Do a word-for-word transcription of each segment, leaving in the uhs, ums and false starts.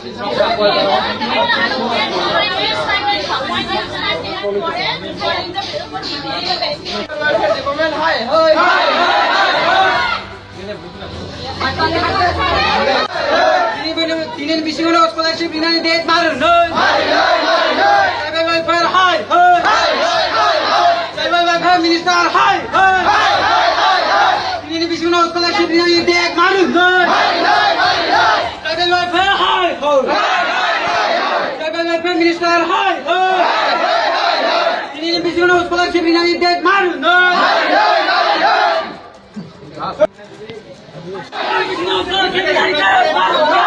Tini bisingo scholarship rinani date maru noi. Tribal welfare hai hai. Tribal welfare minister hai hai. Tini bisingo scholarship rinani date maru noi. Tribal welfare hai hai. Tribal welfare minister hai hai. Tini bisingo scholarship rinani date maru noi. Tini bisingo scholarship rinani date maru noi.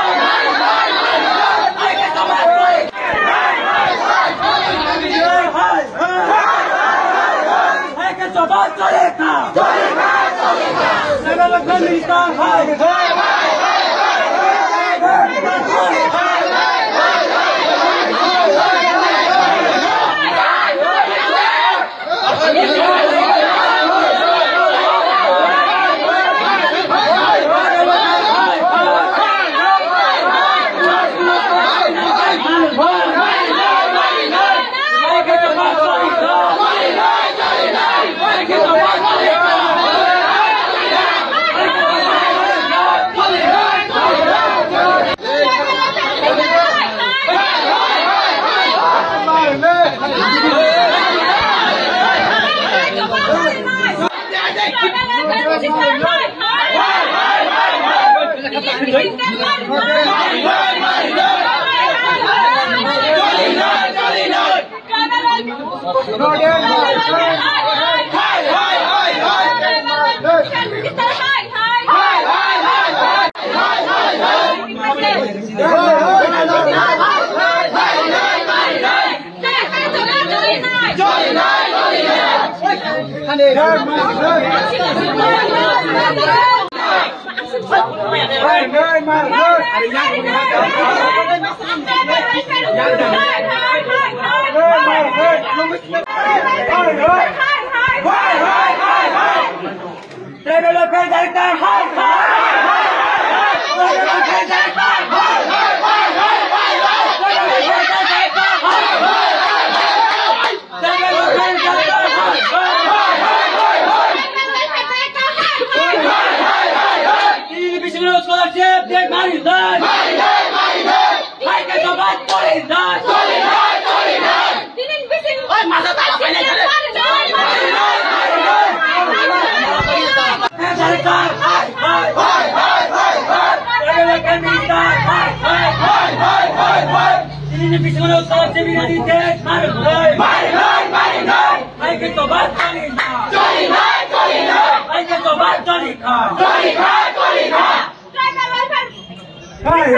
Maru noi, maru noi. Hai ke tobar choli na. Choli noi, choli noi. Hai ke tobar choli kha. Choli kha, choli kha.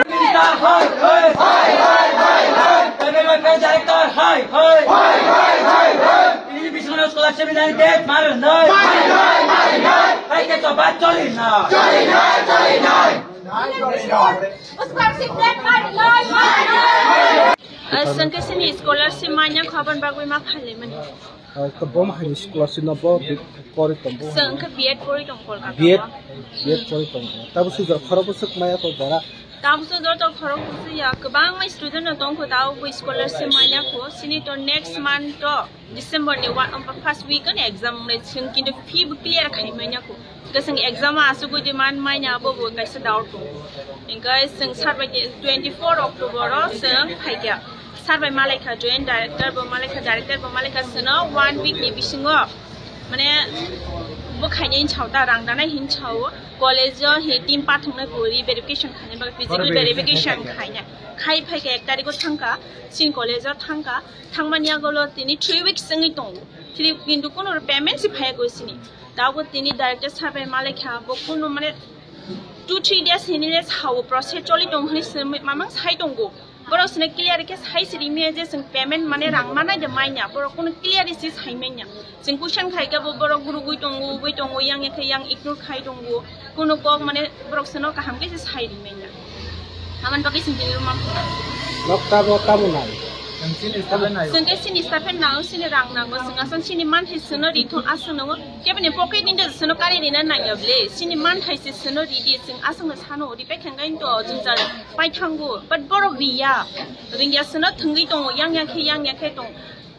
Minister hai, hai. Hai, hai, hai, hai. Tribal welfare director hai, hai. Hai, hai, hai, hai. Tini bisingo scholarship rinani date maru noi. Maru noi, maru noi. Hai ke tobar choli na. Choli noi, choli noi. Swngkhe sini scholarship manya kho, aboni bagwi ma phailai mani. Kwbangma hai scholarship no bo pori tongo. Swngkhe B Ed pori tong Kolkata. B Ed, B Ed pori tongo. Tabo sujak khorok bwswk maya ko jara. Tabo sujak to khorok bwswk ya kwbangma student no tongkho, tabo bo scholarship manya kho. Sini to next month to December ni one, um, first week ni exam wngnai, chwng kintu fee bo clear khai manya kho. Hwnkhe chwng exam o asugwi di man manya, abo bo kaisa doubt tongo. Hwnkhe chwng sir bai twenty four October o chwng phaikha. Sir bai malaikha, joint director bo malaikha, director bo malaikha, chwngno one week ni bisingo mane bo khainai hinwi sao ta, rang danai hinwi sao. College o hi team pathoknai bo re verification khainai, bagwi physical verification khainai. Khai phaikha ek tarikh o thangkha, chini college o thangkha. Thangmani agolo tini three weeks wngwi tongo. Three, kintu kuno payment si phaiya goi sini. Tabuk tini director sir bai malaikha, bo kuno mane two three days hinwi le sao, process choli tongo hinwi se mamang sai tongo. Borok sini clear khe sai siri miya je chwng payment mane rang manai de manya. Borok kuno clear si sai manya. Chwng question khaikhe bo borok gurugwi tongo, ugwi tongo, yang ya khe yang ignore khai tongo. Kuno kok mane borok sino kaham khe se sai ri manya. Haman bagwi chwng tini room. Nok tamo tamo nai. Chwng khe chini stipend nango, chini rang nango, chwng aswk chini manthai chwngno ri thung aswk nango. Keboni pocket ni de chwngno kari rina nangya ble, chini manthai se chwngno ri di, chwng aswkno sano, ri pai thangkhe to jwngjal pai thango, but borok riya, ringya chwngno thwngwi tongo, yang ya khe, yang ya khe tong.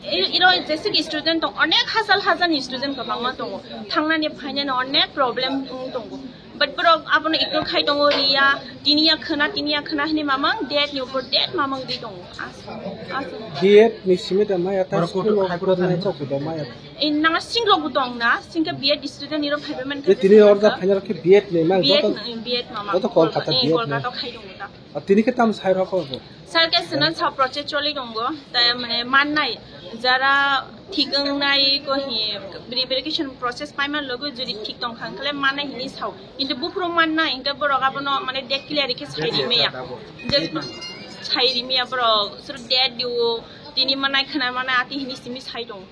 I-, iro jesuk student tong, onek hajar hajar ni student kwbangma tongo, thangnani phainani onek problem wng tongo. But borok abono ignore khai tongo, riya, tini ya khwna, tini ya khwna hwnwi mamang, date ni upor date mamang di tongo. As-, as-, B Ed ni simi da maya ta Borok school kutuk of khai kutuk pornai thani. Chok da maya. In nang single bo tong na, singka B Ed student ni ro phaibai man Je khe tini single order ka. Final khe B Ed ni mang B Ed joto, ni, B Ed mamang. Joto Kolkata Eh, B Ed ni. Kolkata khai tongo ta. A tini khe tam sai rok bo. Sir ke sinan sa project choli tongo, ta mane mannai, jara thik wngnai ko hi verification process paima logo jodi thik tong khang khle mannai hini sao. Kintu buphuru manna hingke borok abono mane date clear khe sai ri meya. Just sai ri meya borok suru date diwo, tini manai khna manai ati hini simi sai tong.